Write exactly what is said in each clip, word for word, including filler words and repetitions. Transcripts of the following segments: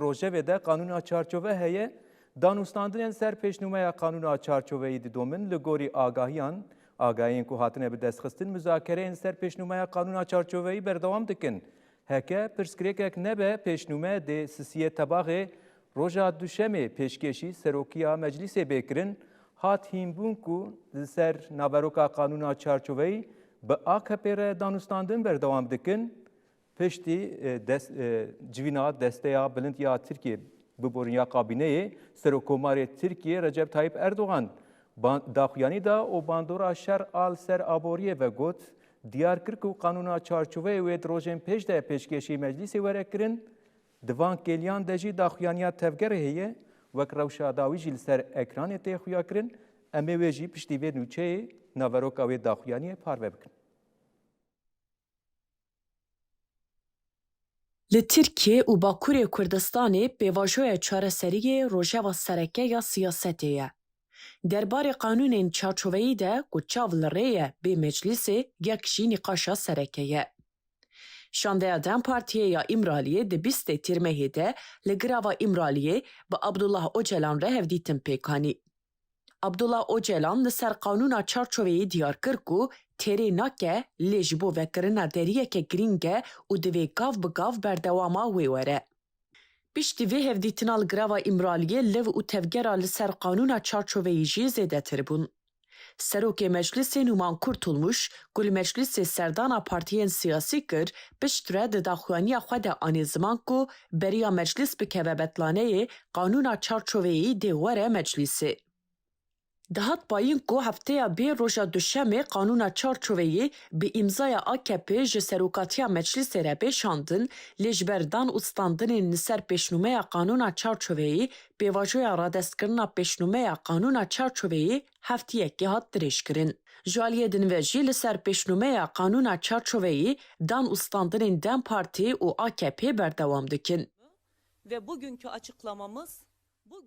Rojevê de qanûna çarçove heye. Danûstandinên ser pêşnûmeya qanûna çarçoveyî didomin. Li gorî agahiyan, agahiyên ku hatine bidestxistin, muzakereyên ser pêşnûmeya qanûna çarçoveyî berdewam dikin. Heke pirsgirêkek nebe, pêşnûme dê sisiyê Tebaxê roja Duşemê pêşkêşî Serokiya Meclîsê bê kirin. Hat hînbûn ku li ser naveroka qanûna çarçoveyî bi A K P re danûstandin berdewam dikin. Piştî, e, des-, e, civîna Desteya Bilind ya Tirkiyê biborîn ya kabîneyê, Serokkomarê Tirkiyê Recep Tayyip Erdogan ban-, daxuyanî da û bandora şer a li ser aboriyê ve got, diyar kir ku qanûna çarçoveyê wê di rojên pêş de pêşkêşî meclîsê were kirin. Di van kêliyan de jî daxuyaniya tevgerê heye, wek rewşa dawî jî li ser ekranê tê xuyakirin. Em ê wê jî piştî vê nûçeyê naveroka wê daxuyaniyê parve bikin. Li Tirkiye û Bakurê Kurdistanê pêvajoya çareseriyê rojeva sereke ya siyasetê ye. Derbarê qanûnên çarçoveyî de ku çav li rê ye bê meclîsê, yek jî nîqaşa sereke ye. Şandeya DEM Partiyê ya Îmraliyê di bîstê Tîrmehê de li Girava Îmraliyê bi Abdullah Ocalan re hevdîtin pêk anî. Abdullah Ocalan li ser qanûna çarçoveyê diyar kir ku têrê nake, lê ji bo vekirina deriyeke girîng e û divê gav bi gav berdewama wê were. Piştî vê hevdîtina li Girava Îmraliyê liv û tevgera li ser qanûna çarçoveyî jî zêdetir bûn. Serokê Meclisê Nûman Kurtulmuş, ku li Meclisê serdana partiyên siyasî kir, piştre di daxuyaniya xwe de anî ziman ku beriya Meclis bikeve betlaneyê, qanûna çarçoveyî dê were Meclisê. Dihat payîn ku hefteya bê roja Duşemê qanûna çarçoveyê bi îmzaya A K P ji serokatiya Meclisê re bê şandin, lê ji ber dan û standinên li ser pêşnûmeya qanûna çarçoveyê, pêvajoya radestkirina pêşnûmeya qanûna çarçoveyê heftiyekê hat dirêjkirin. Ji aliyê din ve jî li ser pêşnûmeya qanûna çarçoveyê dan û standinên DEM Partî û A K P berdewam dikin. Ve bugünkü açıklamamız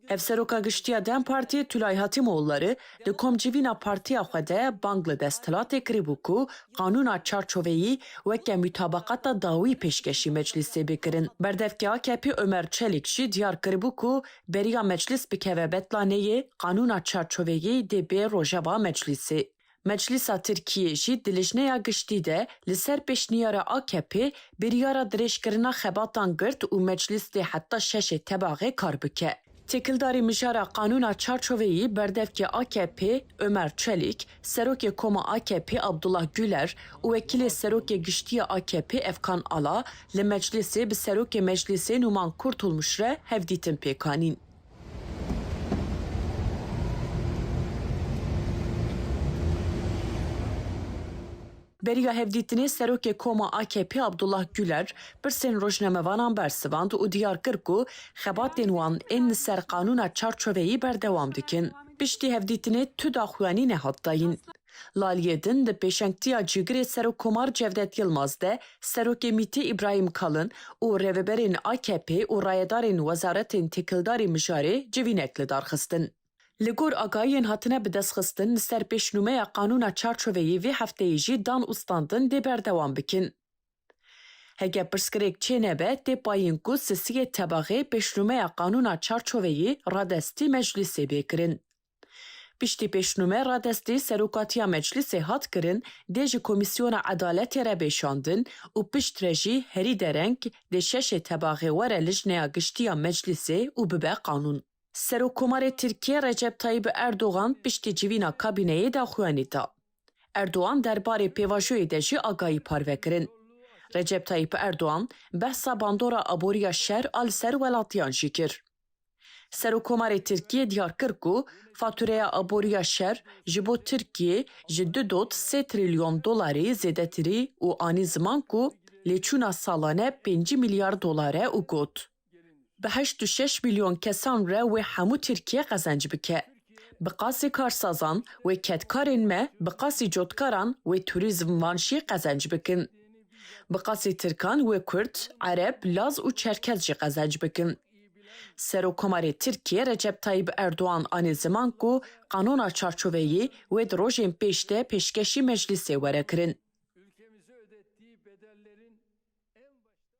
Hevseroka Giştî ya DEM Partiyê Tülay Hatîmoğulları di komcivîna partiya xwe de bang li desthilatê kiribû ku qanûna çarçoveyî weke mutabaqata dawî pêşkêşî meclîsê bê kirin. Berdevkê A K P Ömer Çelik jî diyar kiribû ku beriya meclis bikeve betlaneyê, qanûna çarçoveyî dê bê rojeva meclîsê. Meclisa Tirkiyê jî di Lijneya Giştî de li ser pêşniyara A K P biryara dirêjkirina xebatan girt û meclis dê heta şeşê Tebaxê kar bike. Têkildarî mijara qanûna çarçoveyî berdevkê A K P Ömer Çelik, serokê koma A K P Abdullah Güler û wekîlê serokê giştî ya A K P Efkan Ala li meclisê bi serokê meclisê Numan Kurtulmuş re hevdîtin pêk anîn. Beriya hevdîtinê serokê koma A K P Abdullah Güler pirsên rojnamevanan bersivand û diyar kir ku xebatên wan ên li ser qanûna çarçoveyî berdewam dikin. Piştî hevdîtinê tu daxuyanî nehat dayîn. Li aliyê din di pêşengtiya cîgirê Serokkomar Cevdet Yilmaz de Serokê Mîtê Îbrahîm Kalin û rêveberên A K P û rayedarên wezaretên têkildarî mijarê civînek li dar xistin. Li gor agahiyên hatine bidestxistin, li ser pêşnûmeya qanûna çarçoveyê vê hefteyê jî dan û standin dê berdewam bikin. Heke pirsgirêk çênebe, tê payîn ku sisiyê Tebaxê pêşnûmeya qanûna çarçoveyê radestî meclîsê bê kirin. Piştî pêşnûme radestî serokatiya meclîsê hat kirin, dê ji Komîsyona Edaletê re bê şandin û piştre jî herî dereng dê şeşê Tebaxê were Lijneya Giştî ya Meclîsê û bibe qanûn. Serokkomarê Tirkiyê Recep Tayyip Erdogan piştî civîna kabîneyê daxuyanî da. Erdogan derbarê pêvajoyê de jî agahî parve kirin. Recep Tayyip Erdogan behsa bandora aboriya şer a li ser welatiyan jî kir. Serokkomarê Tirkiyê diyar kir ku fatûreya aboriya şer ji bo Tirkiyê ji du dot sê trilyon dolarî zêdetirî û anî ziman ku lêçûna salane pêncî milyar dolar e û got, bi heşt û şeş milyon kesan re wê hemû Tirkiye qezenc bike. Bi qasî karsazan wê kedkarên me, bi qasî cotkaran wê turîzm van jî qezenc bikin. Bi qasî tirkan wê kurd, ereb, laz û çerkez jî qezenc bikin. Serokkomarê Tirkiyê Recep Tayyip Erdogan anî ziman ku qanûna çarçoveyê wê di rojên pêş de pêşkêşî meclîsê were kirin. Ülkemize ödettiği bedellerin en başta.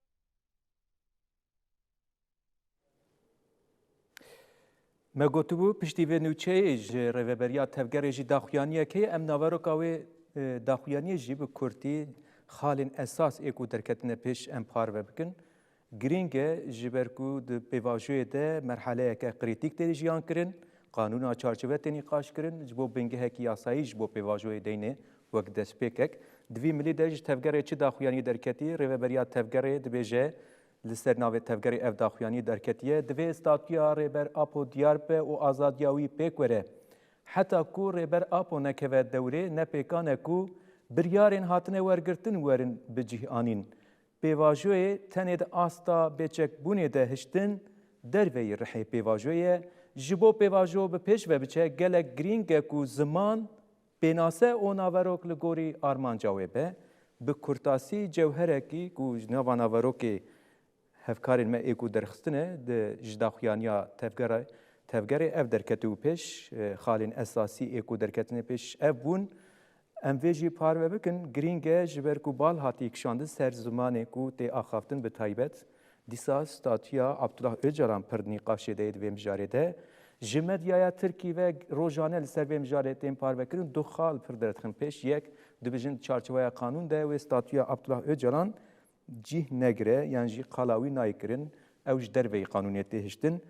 Me gotibû, piştî vê nûçeyê ji Rêveberiya Tevgerê jî daxuyaniyek heye. Em naveroka wê, e, daxuyaniyê jî bi kurtî xalên esas ê ku derketine pêş em parve bikin. Girîng e, ji ber ku di pêvajoyê de merheleyeke krîtîk tê jiyan kirin, qanûna çarçove tê nîqaş kirin, ji bo bingehekî yasayî ji bo pêvajoyê deyne wek destpêkek. Di vî milî de ji Tevgerê çi daxuyanî derketî? Rêveberiya Tevgerê dibêje, li ser navê Tevgerê ev daxuyanî derketiye. Divê statûya Rêber Apo diyar be û azadiya wî pêk were. Heta ku Rêber Apo nekeve dewrê, ne pêkan e ku biryarên hatine wergirtin werin bi cih anîn. Pêvajoyê tenê di asta bêçekbûnê de hiştin derveyî rihê pêvajoyê ye. Ji bo pêvajo bi pêş ve biçe, gelek girîng e ku ziman, pênase û naverok li gorî armanca wê be. Bi kurtasî cewherekî ku ji nava naverokê hevkarên me ê ku derxistine di ji daxuyaniya tevgera-, tevgerê ev derketibû pêş, e, xalên esasî ê ku derketine pêş ev bûn. Em vê jî parve bikin, girîng e ji ber ku bal hatî kişandin ser zimanê ku tê axaftin bi taybet. Dîsa statûya Abdullah Ocalan pir nîqaşê de yê di vê mijarê de. Ji medyaya Tirkî ve rojane li ser vê mijarê tên parvekirin, du xal pir derdixin pêş. Yek, dibêjin di çarçoveya qanûn de wê statûya Abdullah Ocalan cih negire yan jî qala wî nayê kirin, ew ji derveyî qanûnê tê hiştin.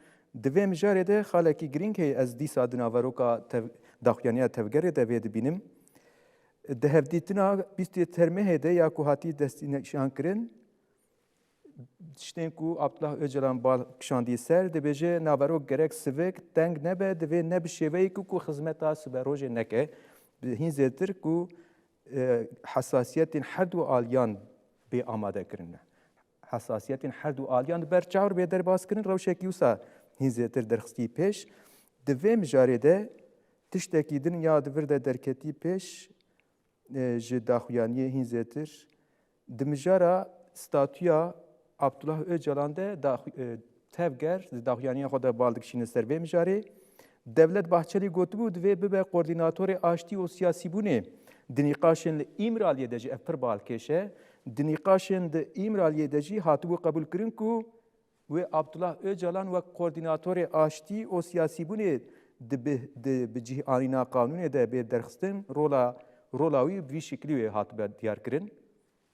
Di vê mijarê de xalekî girîng heye, ez dîsa di naveroka tev-, daxuyaniya tevgerê de vê dibînim. Di hevdîtina bîstê termehê de ya ku hatî destnîşankirin, tiştên ku Abdullah Ocalan bal kişandiye ser, dibêje naverok gerek sivik, teng nebe, divê ne bi şêweyekî ku xizmeta siberojê neke, bi hîn zêtir ku, e, hesasiyetên her du aliyan bê amade kirine. Hesasiyetên her du aliyan di ber çav bê derbas kirin, rewşekî wisa hîn zêtir derxistî pêş. Di vê mijarê de tiştekî din ya di vir de derketî pêş, e, ji daxuyaniyê hîn zêtir. Di mijara statûya Abdullah Ocalan de daxu-, e, tevger di daxuyaniya xwe de bal dikişîne ser vê mijarê. Devlet Bahçelî gotibû, divê bibe koordînatorê aştî û siyasîbûnê. Di nîqaşên li Îmraliyê de jî ev pir balkêş e. Di nîqaşên di Îmraliyê de jî hatibû qebûlkirin ku wê Abdullah Ocalan wek koordînatorê aştî û siyasîbûnê di bi, di bi cih anîna qanûnê de bê derxistin, rola, rola wî bi vî şiklî wê hatibe diyar kirin.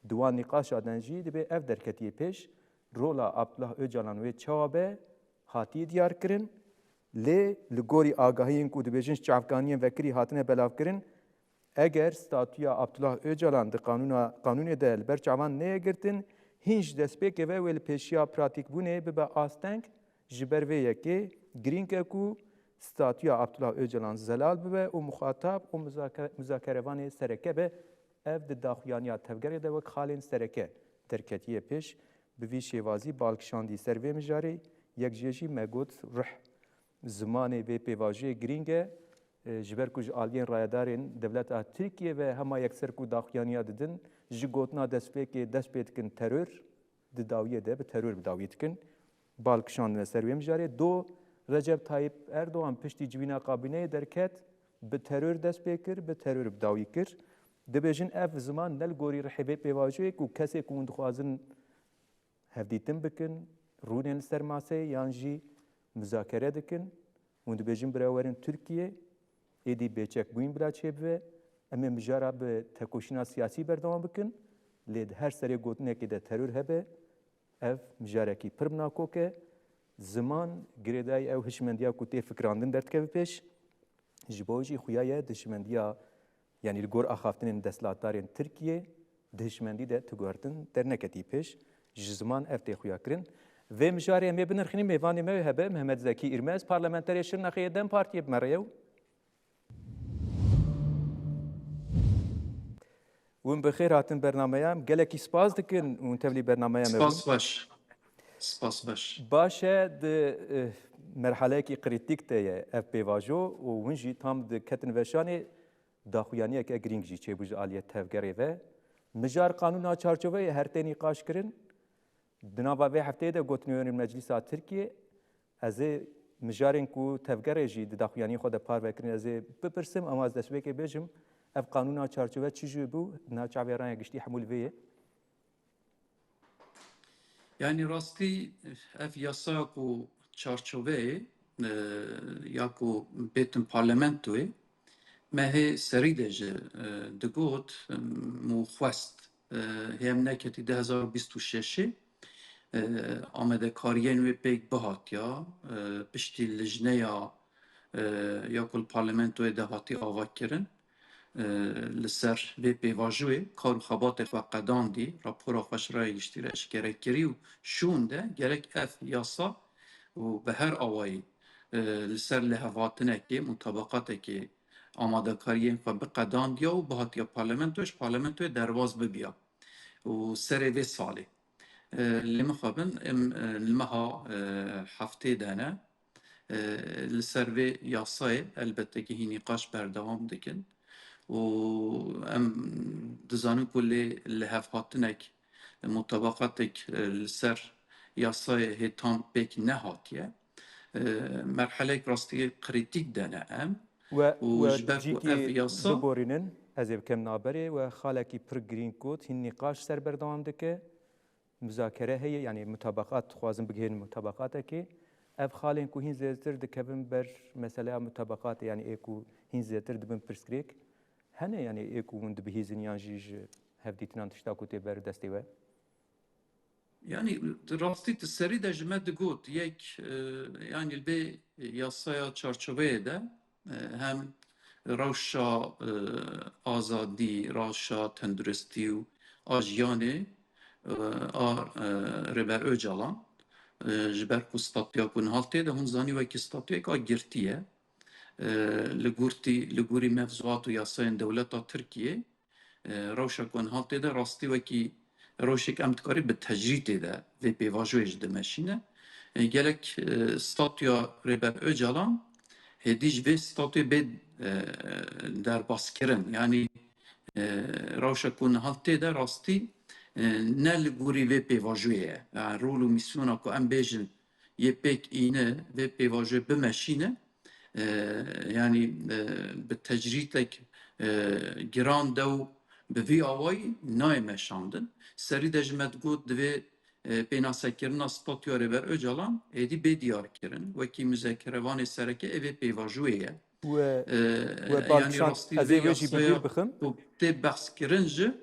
Di wan nîqaşa din jî dibê ev derketiye pêş, rola Abdullah Ocalan wê çawa be, hatiye diyar kirin. Lê li gorî agahiyên ku dibêjin ji çavkaniyên vekirî hatine belavkirin, eger statûya Abdullah Ocalan di qanûna, qanûnê de li ber çavan neyê girtin, hîn ji destpêkê ve wê li pêşiya pratîkbûnê bibe asteng. Ji ber vê yekê girîng e ku statûya Abdullah Ocalan zelal bibe û muxatab û muzake-, muzakerevanê sereke be. Ev di daxuyaniya tevgerê de wek xalên sereke derketiye pêş. Bi vî şêwazî bal kişandî ser vê mijarê, yek jê jî me got ruh. Zimanê vê pêvajoyê girîng e, e, ji ber ku ji aliyên rayedarên dewleta Tirkiyê ve hema yekser ku daxuyaniya didin, ji gotina destpêkê dest pê dikin teror, di dawiyê de bi teror bi dawî dikin. Bal kişandine ser wê mijarê. Do, Recep Tayyip Erdogan piştî civîna kabîneyê derket, bi teror dest pê kir, bi teror bi dawî kir. Dibêjin ev ziman ne li gorî rihê vê pêvajoyê ku kesê ku hûn dixwazin hevdîtin bikin, rûnên li ser maseyê yan jî muzakere dikin. Hûn dibêjin bira werin Tirkiyê, êdî bêçekbûyîn bila çêbibe. Em ê mijara bi tekoşîna siyasî berdewam bikin. Lê di her serê gotinekê de teror hebe. Ev mijarekî pir bi nakok e. Ziman girêdayî ew hişmendiya ku tê fikirandin derdikeve pêş. Ji bo jî xuya ye di hişmendiya, yanî li gor axaftinên desthilatdarên Tirkiyê di hişmendî de tu guhertin derneketî pêş. Ji ziman ev tê xuya kirin. Vê mijarê em ê binirxînin, mêvanê me wê hebe Mehmet Zekî Îrmez, parlamenterê Şirnexê yê DEM Partiyê bi me re ye. Hûn bi xêr hatin bernameya em. Gelekî spas dikin hûn tevlî bernameya me bûn. Spas baş. Spas baş. Baş e, di, eh, merhaleyekî krîtîk de ye ev pêvajo û hûn jî tam diketin veşanê daxuyaniyeke girîng jî çêbû ji aliyê tevgerê ve. Mijar qanûna çarçoveyê her tê nîqaş kirin. Di nava vê hefteyê de gotinê wê Meclîsa Tirkiyê, ez ê mijarên ku tevgerê jî di daxuyaniyê xwe de parve kirin, ez ê bipirsim, ama ez destpêkê bêjim, ev qanûna çarçove çi jû bû, na çavê raya giştî hemû li vê ye? Yanî rastî ev yasa ku çarçoveyê, e, ya ku bêtin parlamentoyê, me hê serî de jî, e, digot, e, û xwest, e, hê em neketî du hezar û bîst û şeşê, e, amadekariyên wê pêk bihatiya, e, piştî lijneya, e, ya ku li parlamentoyê de hatî avakirin, e, li ser vê pêvajoyê kar û xebatê xwe qedandî, rapora xwe ji raya giştî re eşkere kirî û şûnde gerek ev yasa û bi her awayî, e, li ser lihevhatinekê, mutabaqatekê amadekariyên xwe biqedandiya û bihatiya parlamentoyê, ji parlamentoyê derbas bibiya û serê vê salê. E, lê mixabin em, e, li meha, e, heftê de ne. E, li ser vê yasayê elbette ki hîn nîqaş berdewam dikin û em dizanin ku lê lihevhatinek, mutabaqatek, e, li ser yasayê hê tam pêk nehatiye. E, merhelek rastî krîtîk de ne em. We, û we ji ber ku cîkî ev yasa biborînin, ez ê bikem naberê, we xalekî pir girîng got, hîn nîqaş ser berdewam dike. Muzakere heye, yanî mutabaqat, dixwazin bigihên mutabaqatekê. Ev xalên ku hîn zêdetir dikevin ber meseleya mutabaqatê, yanî ê ku hîn zêdetir dibin pirsgirêk, hene, yanî ê ku hûn dibihîzin yan jî ji hevdîtinan tişta ku tê ber destê we? Yanî, di rastî tu serî de ji me digot, yek, e, yanî li vê yasaya çarçoveyê de, e, hem rewşa, e, azadî, rewşa tenduristî û a jiyanê, e, a, e, Rêber Ocalan, e, ji ber ku statûya ku niha tê de hûn zanî wekî statûyek a girtî ye. E, li gurtî, li gorî mevzuat û yasayên dewleta Tirkiyê, e, rewşa ku niha tê de rastî wekî rewşek em dikarî bi tecrîdê de vê pêvajoyê jî dimeşîne. E, gelek, e, statûya Rêber Ocalan hêdî ji vê statûyê bê, e, derbaskirin. Yanî, e, rewşa ku niha tê de rastî, e, ne li gorî vê pêvajoyê ye. Yanî rol û mîsyona ku em bêjin yê pêk îne vê pêvajoyê bimeşîne, e, yanî, e, bi tecrîdek, e, giran de û bi vî awayî nayê meşandin. Serî de ji me digot divê, e, pênasekirina statûya Rêber Ocalan êdî bê diyarkirin, wekî muzekerevanê sereke ê vê pêvajoyê ye. We, e, we yanî Balkişan, rastî ez ê vê wê jî bi yasaya bîr bixim. Ku tê behskirin jî,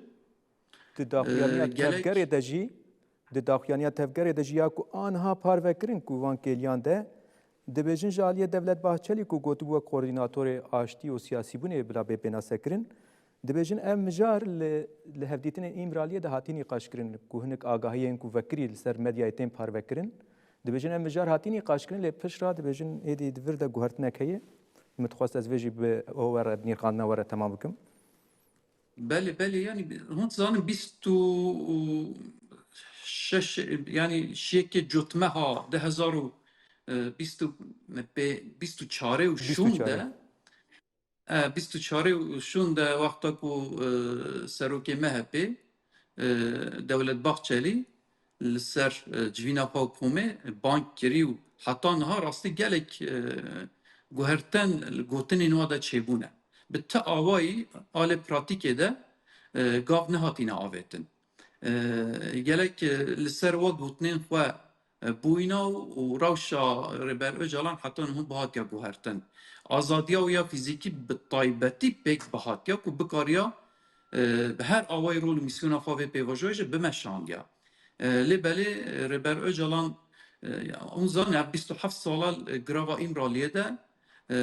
Di daxuyaniya, e, gelek tevgerê de jî, di daxuyaniya tevgerê de jî ya ku aniha parve kirin ku van kêliyan de, dibêjin ji aliyê Devlet Bahçelî ku gotibû wek koordînatorê aştî û siyasîbûnê bila bê pênasekirin, dibêjin ev mijar li, li hevdîtinên Îmraliyê de hatî nîqaşkirin ku hinek agahiyên ku vekirî li ser medyayê tên parvekirin, dibêjin ev mijar hatî nîqaşkirin lê pişt re dibêjin êdî di vir de guhertinek heye. Min dixwest ez vê jî bi we re, bi nîrxandina we re temam bikim. Belê, belê, yanî hûn dizanin bîst û şeş, yanî şiyekê cotmeha du hezar û bîst û pê, bîst û çarê û şûn de, e, bîst û çarê û şûn de wexta ku, e, serokê M H P, e, Dewlet Bahçelî li ser, e, civîna xwe û komê bang kirî û heta niha rastî gelek, e, guhertin li gotinên wa de çêbûne. Bi ti awayî alê pratîkê de, e, gav nehatîne avêtin. E, gelek, e, li ser wa gotinên xwe, e, bûyîna û rewşa Rêber Ocalan heta niha bihatiya guhertin. Azadiya wê ya fîzîkî bi taybetî pêk bihatiya ku bikariya, e, bi her awayî rol û mîsyona xwe vê pêvajoyê jî bimeşandiya. E, lê belê, e, Rêber Ocalan, e, ya, hûn zanin ev bîst û heft sala, e, girava Îmraliyê de, e,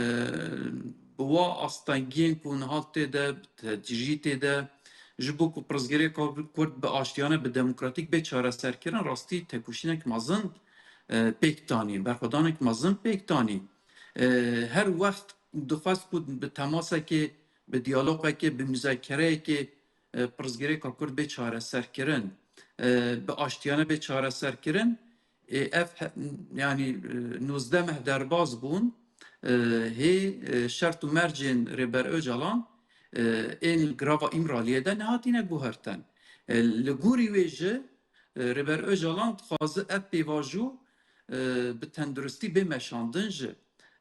bi wa astengiyên ku niha tê de, tecrîtê de, ji bo ku pirsgirêka Kurd bi aştiyane, bi demokratîk bê çareserkirin, rastî tekoşînek mezin, e, pêk tanî, berxwedanek mezin pêk tanî. E, her wext dixwest ku bi temasekê, bi diyalogekê, bi muzekereyekê, e, pirsgirêka Kurd bê çareserkirin, e, bi aştiyane bê çareserkirin. E, ev he-, yanî, e, nozdeh meh derbas bûn, e, hê, e, şert û mercên Rêber Ocalan, e, ên li girava Îmraliyê de nehatîne guhertin. E, li gorî wê jî, e, Rêber Ocalan dixwaze ev pêvajo, e, bi tenduristî bê meşandin jî.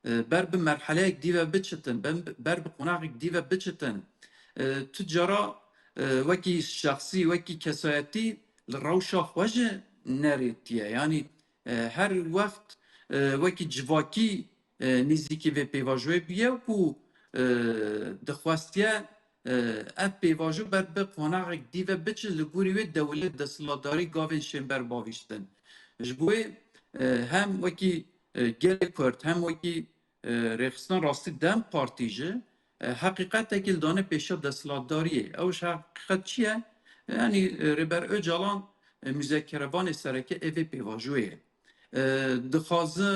E, ber bi merheleyek dî ve biçitin, ben-, ber bi qonaxek dî ve biçitin. E, tu cara, e, wekî şexsî, wekî kesayetî li rewşa xwe jî nerêtiye. Yanî, e, her wext, e, wekî civakî, e, nêzîkî vê pêvajoyê bûye û ku, e, dixwestiye, e, ev pêvajo ber bi qonaxek dî ve biçe, li gorî wê dewlet desthilatdarî gavên şên ber bavîştin. Ji bo wê, e, hem wekî, e, gelê Kurd, hem wekî, e, rêxistina rastî DEM Partî jî, e, heqîqetekî li dane pêşiya desthilatdariyê. Ew ji heqîqet çi ye? Yanî, e, Rêber Ocalan, e, muzekerevanê sereke ê vê pêvajoyê ye. E, dixwaze,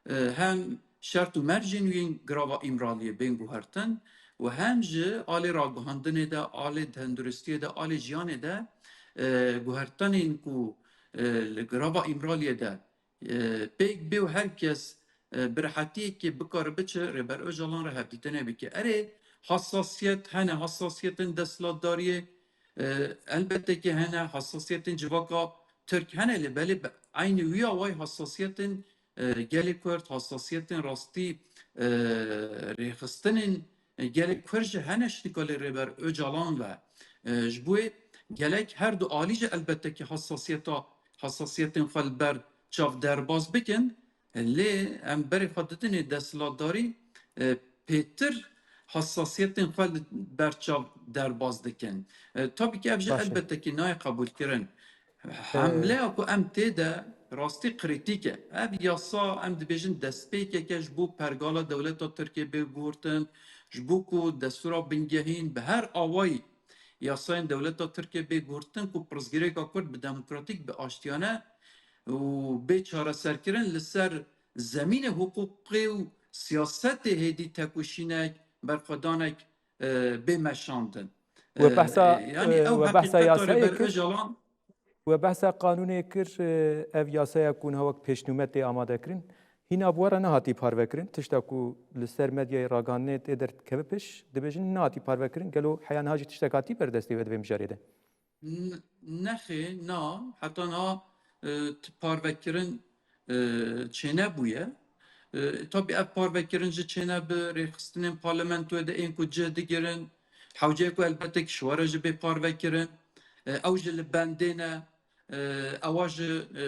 e, hem şert û mercên wî yên girava Îmraliyê bên guhertin û hem ji alê ragihandinê de, alê tenduristiyê de, alê jiyanê de, e, guhertinên ku, e, li girava Îmraliyê de, e, pêk bê û her kes, e, bi rehetiyekê bikare biçe Rêber Ocalan re hevdîtinê bike. Erê, hassasiyet hene, hassasiyetên desthilatdariyê, e, elbette ki hene, hassasiyetên civaka Tirk hene, lê belê bi eynî wî awayî hassasiyetên, e, gelê Kurd, hassasiyetên rastî, e, rêxistinên, e, gelê Kurd jî hene ji nikalê Rêber Ocalan ve. E, ji bo wê gelek her du alî jî elbette ki hassasiyeta, hassasiyetên xwe li ber çav derbas bikin. Lê em berê xwe didinê desthilatdarî, e, pêtir hassasiyetên xwe li ber çav derbas dikin. E, tabii ki ev jî Baş e. elbette ki nayê qebûlkirin. E, Hemleya ku em tê de rastî krîtîk e. Ev yasa em dibêjin destpêkek e ji bo pergala dewleta Tirkiyê bê guhurtin, ji bo ku destûra bingehîn bi her awayî yasayên dewleta Tirkiyê bê guhurtin ku pirsgirêka Kurd bi demokratîk, bi aştiyane û bê çareserkirin li ser zemînê hiqûqê û siyasetê hêdî tekoşînek, berxwedanek, e, bê meşandin. We E, behsa, yanî e, ew we behsa heqîqeta yasayê Rêber kir. Ocalan We behsa qanûnê kir, e, ev yasaya ku niha wek pêşnûme tê amadekirin, hîna bi we re nehatî parvekirin. Tişta ku li ser medyayê ragihandinê tê derkeve pêş, dibêjin nehatî parvekirin. Gelo heya niha jî tiştek hatî ber destê we di vê mijarê de? N-, nexê, na, heta niha, e, ti parvekirin, e, çênebûye. E, tabî ev parvekirin jî çênebe, rêxistinên parlamentoyê de ên ku cih digirin, hewceyê ku elbette ki ji we re jî bê parvekirin, e, ew jî li bendê ne, e, ewa jî, e,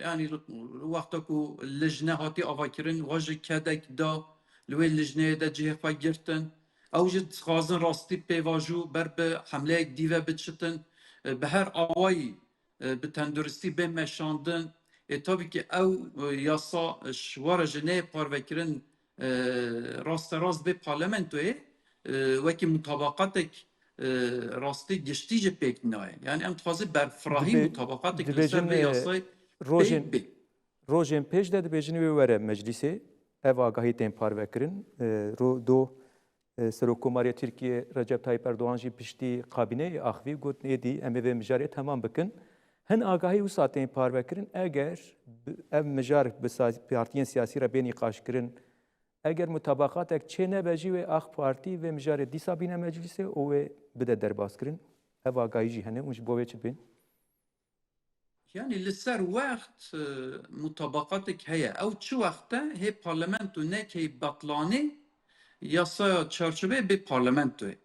yanî li, li wexta ku lijne hatî avakirin, wa jî kedek da li wê lijneyê de cihê xwe girtin. Ew jî dixwazin rastî pêvajo ber bi hemleyek dî ve biçitin. E, bi her awayî, e, bi tenduristî bê meşandin. Ê, tabii ki ew, e, yasa, e, ji we re jî neyê parvekirin, e, rasterast bê parlamentoyê, e, wekî mutabaqatek, e, rastî giştî jî pêk nayê. Yani em dixwazin berfirahî Dibê-, mutabaqatek li ser dibêjin, vê e, yasayê rojên, pêk bê. Rojên pêş de dibêjin wê were meclîsê, ev agahî tên parvekirin. E, ro-, do, e, Serokkomarê Tirkiyê Recep Tayyip Erdogan jî piştî kabîneyê axivî got, êdî em ê vê mijarê temam bikin. Hin agahî wisa tên parvekirin, eger bi-, ev mijar bi sa-, partiyên siyasî re bê nîqaşkirin, eger mutabaqatek çê nebe jî wê AK Partî vê mijarê dîsa bîne meclîsê û wê bide derbaskirin. Ev agahî jî hene û ji bo wê çi bên? Yani li ser wext, e, mutabaqatek heye. Ew çi wext e? Hê parlamento nekey betlanê yasaya çarçoveyê bê parlamentoyê.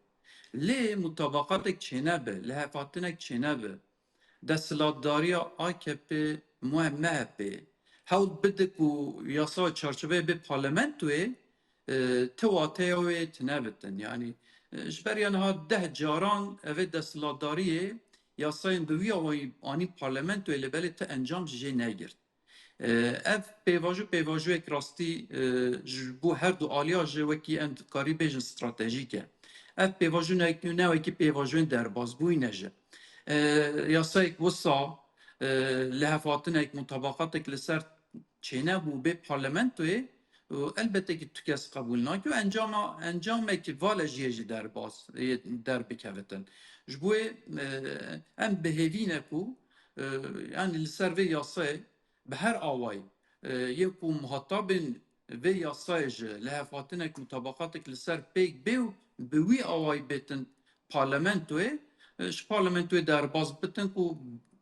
Lê mutabaqatek çênebe, lihevhatinek çênebe, desthilatdariya A K P, M H P hewl bide ku yasaya çarçoveyê bê parlamentoyê, e, ti wateya wê tine bitin. Yani, e, ji ber ya niha deh caran evê desthilatdariyê yasayên bi wî awayî anî parlamentoyê, lê belê ti encam ji jê negirt. E, ev pêvajo, pêvajoyek rastî, e, ji bo her du aliya jî wekî em dikarî bêjin stratejîk e. Ev pêvajo ne, ne wekî pêvajoyên derbasbûyî ne jî. E, yasayek wisa, e, lihevhatinek, mutabaqatek li ser çênebû bê parlamentoyê, û elbette ki tu kes qebûl nake û encama, encamekî vale jiyê jî derbas, ê, derbikevitin. Ji bo wê, e, em bi hêvî ne ku, e, yani li ser vê yasayê bi her awayî, e, yê ku muhatabên vê yasayê ji lihevhatinek, mutabaqatek li ser pêk bê û bi wî awayî bêtin parlamentoyê, e, ji parlamentoyê derbas bitin ku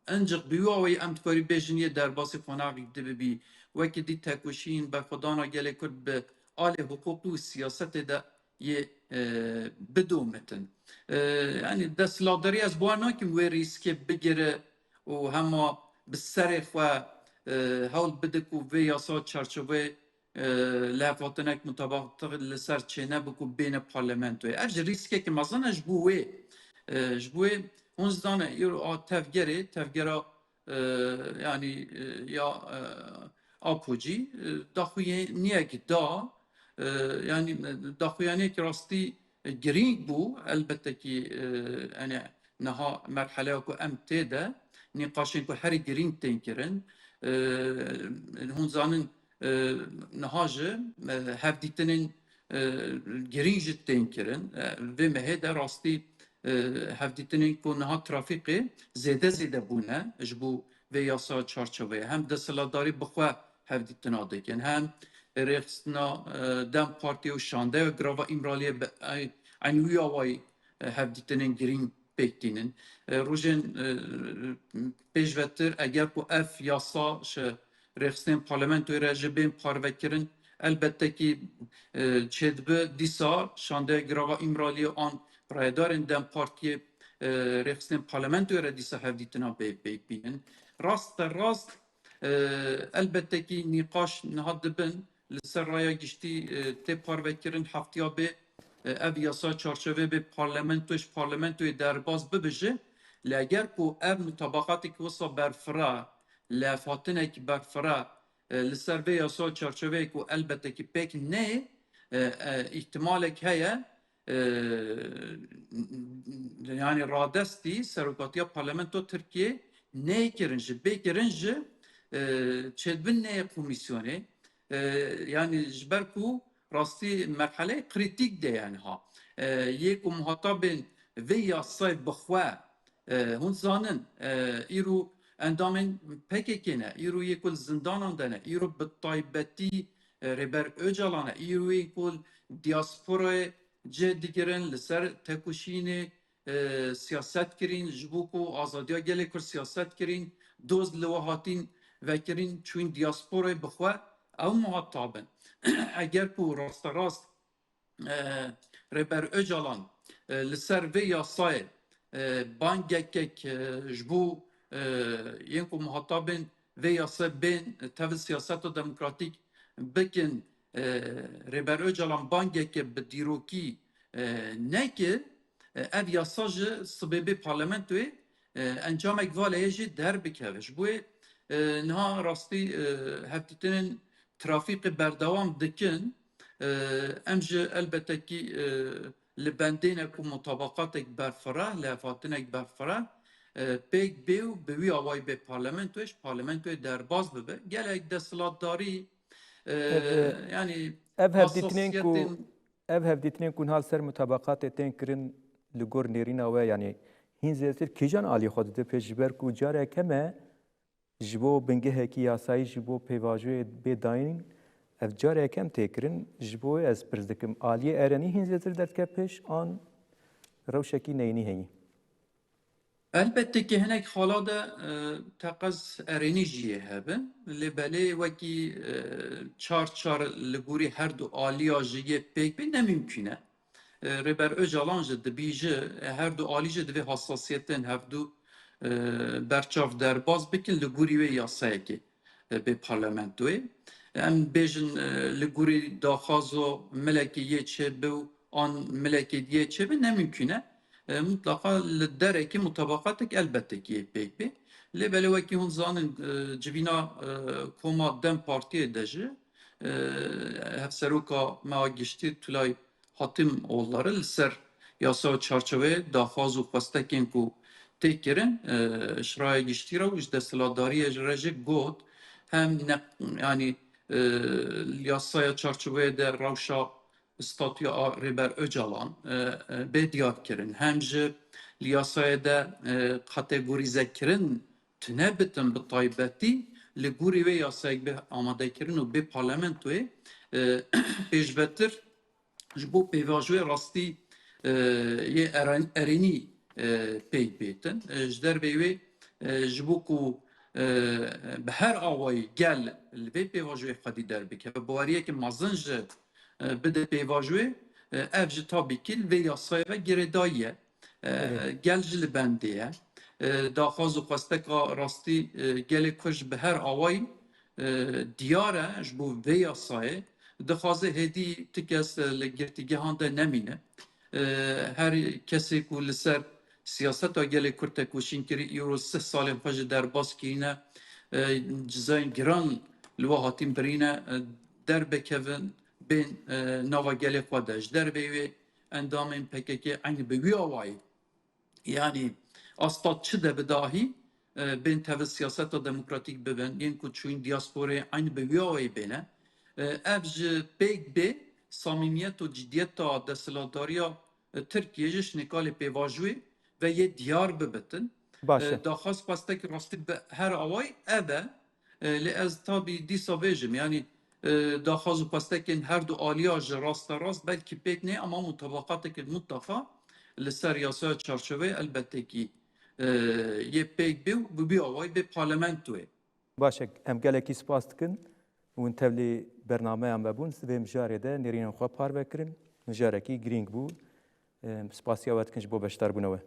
encik bi wî awayî em dikarî bêjin yê derbasî qonaxek dî bibî. Wekî dî tekoşîn, berxwedana gelê Kurd bi alê hiqûqî û siyasetê de yê, e, bidomitin. E, yani desthilatdarî ez bawer nakim wê rîskê bigire û hema bi serê xwe, e, hewl bide ku vê yasa çarçoveyê e, lihevhatinek mutabaqat li ser çênebû ku bêne parlamentoyê. Ev jî rîskeke mezin e ji bo wê. E, ji bo wê hûn zane îro a tevgerê, tevgera, e, yanî, e, ya, e, Apocî, e, daxuyaniyek da, e, yanî, e, daxuyaniyek rastî girîng bû. Elbette kî, e, yani niha merheleya ku em tê de, nîqaşên ku herî girîng tên kirin. E, hûn zanin, e, niha jî, e, hevdîtinên, e, girîng jî tên kirin. E, vê mehê de rastî, e, hevdîtinên ku niha trafîkê zêde zêde bûne ji bo vê yasa çarçoveyê. Hem desthilatdarî bi xwe hevdîtina dikin, hem rêxistina, e, DEM Partiyê û şandeya Girava Îmraliyê bi ey-, eynî wî awayî, e, hevdîtinên girîng pêk tînin. E, rojên, e, pêşvetir eger ku ev yasa ji rêxistinên parlamentoyê re jî bên parvekirin, elbette kî, e, çêdibe dîsa şandeya Girava Îmraliyê an rayedarên DEM Partiyê, e, rêxistinên parlamentoyê re dîsa hevdîtina bê pêk bînin. Raste rast, e, elbette kî nîqaş niha dibin li ser raya giştî, e, tê parvekirin, heftiya bê, e, ev yasa çarçovê bê parlamento, ji parlamentoyê derbas bibe jî, lê eger ku ev mutabaqatek wisa berfira, lihevhatinek berfira, e, li ser vê yasa çarçoveyê ku elbette kî pêk neyê, e, e, îhtimalek heye, e, yani radestî serokatiya parlamento Tirkiyê neyê kirin jî, bê kirin jî, e, çêdibin neyê komîsyonê. E, yani ji ber ku rastî merheleyê krîtîk de ye niha. E, yê ku muhatabên vê yasayê bi xwe, e, hûn zanin, e, îro endamên P K K ne, îro yê ku li zindanan de ne, îro bi taybetî, e, Rêber Ocalan e, îro yê ku diasporayê cih digirin, li ser tekoşînê, e, siyaset kirîn, ji bo ku azadiya gelê Kurd siyaset kirîn, doz li we hatîn vekirîn, çûyîn diasporayê bi xwe, ew muhatab in. Eger ku rasterast, e, Rêber Ocalan, e, li ser vê yasayê, e, bangekek, e, ji bo, e, yên ku muhatabên vê yasayê bên tevil siyaseta demokratîk bikin, e, Rêber Ocalan bangeke bi dîrokî, e, neke, e, ev yasa ji sibê bê parlamentoyê, e, encamek valeyê jî derbikeve. Ji bo wê, e, niha rastî, e, hevdîtinên trafîkê berdewam dikin. E, em ji elbette kî, e, li bendê ne ku mutabaqatek berfira, lihevhatinek berfira, e, pêk bê û bi wî awayî bê parlamentoyê, ji parlamentoyê derbas bibe. Gelek desthilatdarî, e, Ev, e, yanî ev hevdîtinên ku, hassasiyetên ev hevdîtinên ku niha li ser mutabaqatê tên kirin li gor nêrîna we, yanî hîn zêdetir kîjan alî xwe dide pêş, ji ber ku careke me ji bo bingehekî yasayî, ji bo pêvajoyê bê dayîn, ev careke em tê kirin, ji bo wê ez pirs dikim, aliyê erenî hîn zêdetir derdike pêş an rewşekî neyînî heyî? Elbette ki hinek xala de, e, teqez erenî jî yê hebin. Lê belê wekî, e, çar çar li gorî her du aliya jî yê pêk bê ne mimkün e. E, Rêber Ocalan jî dibî jî, e, her du alî jî divê hassasiyetên hevdu, e, berçav derbas bikin li gorî wê yasayekê, e, bê parlamentoyê. Em bêjin, e, li gorî daxwazo milekê yê çêbi û an milekê diyê çêbi ne mimkün e. E, mutlaqa li derekî mutabaqatek elbette ki yê pêk bê. Lê belê wekî hûn zanin, e, civîna, e, koma DEM Partiyê de jî, e, hevseroka me a giştî Tulay Hatimoğulları li ser yasa çarçoveyê daxwaz û xwestekên ku tê kirin, e, ji raya giştî re û ji desthilatdariyê re jî got, hem ne, yanî, e, yasaya çarçoveyê de rewşa statûya a Rêber Ocalan, e, e, bê diyarkirin, hem jî li yasayê de, e, kategorîzekirin tune bitin, bi taybetî li gorî wê yasayek bê amadekirin û bê parlamentoyê, e, pêşvetir ji bo pêvajoyê rastî, e, yê eren-, erênî, e, pêk bêtin. E, ji derveyî wê, e, ji bo ku, e, bi her awayî gel li vê pêvajoyê xwedî derbikeve, baweriyeke mezin ji, e, bide pêvajoyê, e, ev jî tabî kî li vê yasayê ve girêdayî ye. E, Evet. Gel jî li bendê ye. E, daxwaz û xwesteka rastî, e, gelê Kurd jî bi her awayî, e, diyar e ji bo vê yasayê, dixwaze hêdî ti kes, e, li girtîgehan de nemîne. E, her kesê ku li ser siyaseta gelê Kurd tekoşîn kirî, îro sih salên xwe ji derbas kirîne, e, cizayên giran li we hatîn birîne, e, derbekevin, bên, e, nava gelê xwe de. Ji derveyî wê endamên P K K eynî bi wî awayî, yanî asta çi de bi dahî, e, bên tevî siyaseta demokratîk bibin, yên ku çûyîn diasporê eynî bi wî awayî bêne. E, ev ji pêk bê samîmiyet û cidiyeta desthilatdariya, e, Tirkiyê ji şinêkalê pêvajoyê ve yê diyar bibitin. Baş e. E, daxwaz xwestekî rastî bi her awayî ev e. E, lê ez tabî dîsa bêjim, yanî, e, daxwaz û xwestekên her du aliya ji rasterast belkî pêk nê, ama mutabaqatekê mutlaqa li ser yasaya çarçoveyê elbette kî, e, yê pêk bê û bi vî awayî bê parlamentoyê. Baş e, em gelekî spas dikin. Hûn tevlî bernameya me bûn, di vê mijarê de nêrînên xwe parve kirin. Mijarekî girîng bû. E, spasiya we dikin ji bo beşdarbûna we.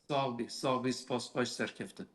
Sax bî, sax bî, spas, baş serkeftin.